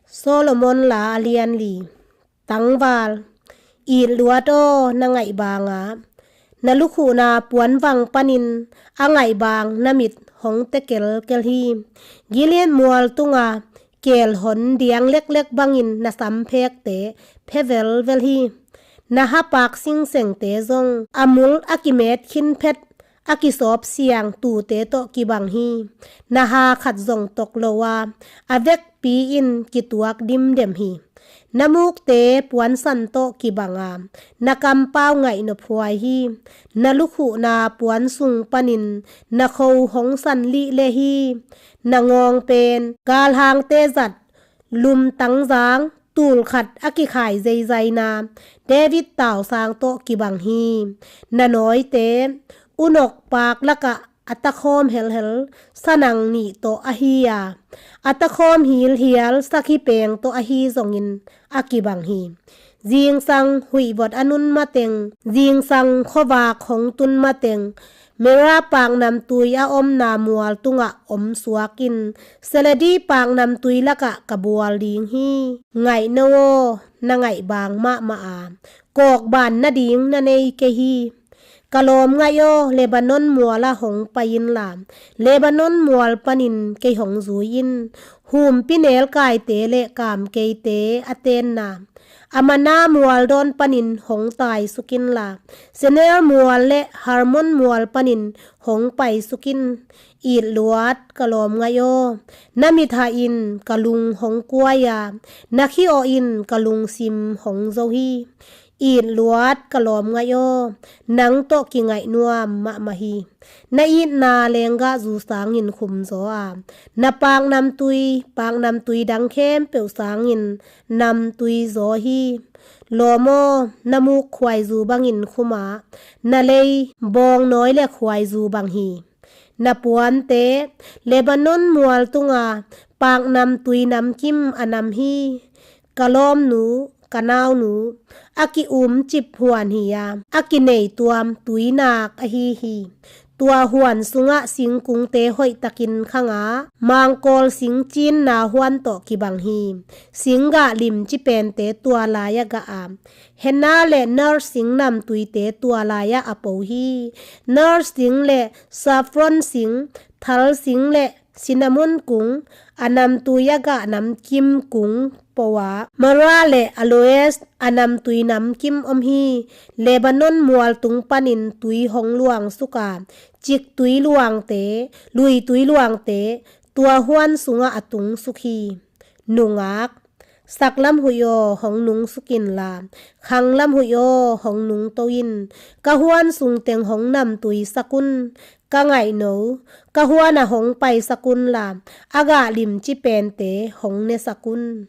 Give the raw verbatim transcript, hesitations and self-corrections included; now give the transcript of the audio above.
Solomon La a lian li. Tangval. It luat aw, na ngaih banga na lukhuhna puanvang panin a ngaih bang na mit hong tekelkel hi. Gilead mual tunga keel hon diang leklek bangin na samphekte phe velvel hi. Na hapak singsengte zong a mul a kimet khin phet a kisawp siang tute tawh kibang hi. Na ha khat zong tok lo a, a vekpi in kituak dimdem hi. Na mukte puansan tawh kibang a, na kampau ngaih nophuai hi. Na lukhuhna puan sung panin na kho hong san lihleh hi. Na ngawng pen galhangte zat, lumtang zang, tul khat a kikhai zeizaina David tausang tawh kibang hi. Na nawite unok paak lakah a takhawm helhel sanang nih tawh ahi a, a takhawm hilhial sakhi peng tawh ahi zongin a kibang hi. Zingsang huihvot a nun mateng, zingsang khuavak hong tun mateng, Mera paknamtui a omna mual tungah om suakin, Seledi paknamtui lakah ka bual ding hi. Ngaih no aw, na ngaih bang mahmah a, kawkban nading na nei kei hi. Ka lawm ngaih aw, Lebanon mualah hong pai inla, Lebanon mual panin kei hong zui in. Humpi nelkaite le kamkeite a tenna Amana mual dawn panin hong taisuk inla, Senir mual le Hermon mual panin hong paisuk in. It luat, ka lawm ngaih aw, na mithah in ka lung hong kuai a, na khi-awh in ka lungsim hong zo hi. It luat, ka lawm ngaih aw, nang tawh kingaih nuam mahmah hi. Na itna lenggahzu sangin khumzaw a, na paknamtui, paknamtui dang khempeuh sangin namtui zaw hi. Lawm aw, na muk khuaizu bangin khum a, na lei bawngnawi le khuaizu bang hi. Na puante Lebanon mual tunga paknamtui namkim a nam hi. Ka lawmnu, ka naunu, a ki-umcip huan hi a, a kineituam tuinak ahi hi. Tua huan sungah singkungte hoihtakin khang a, mangkawl sing cinna huan tawh kibang hi. Singgah limci pente tua lai-ah gah a, henna le nar sing namtuite tua lai-ah a po hi. Nar sing le saffron sing, thal sing le cinnamon kung, a namtui a gah namkim kung po a, myrrh le aloes a namtui namkim om hi. Lebanon mual tung panin tui hong luangsuk a, ciktui luangte, luitui luangte tua huan sungah a tungsuk hi. Nungak. Saklam huih aw, hong nungsuk inla, khanglam huih aw, hong nungto in. Ka huan sung teng hong namtuisak un. Ka ngaihno, ka huan ah hong paisak unla, a gah limci pente hong nesak un.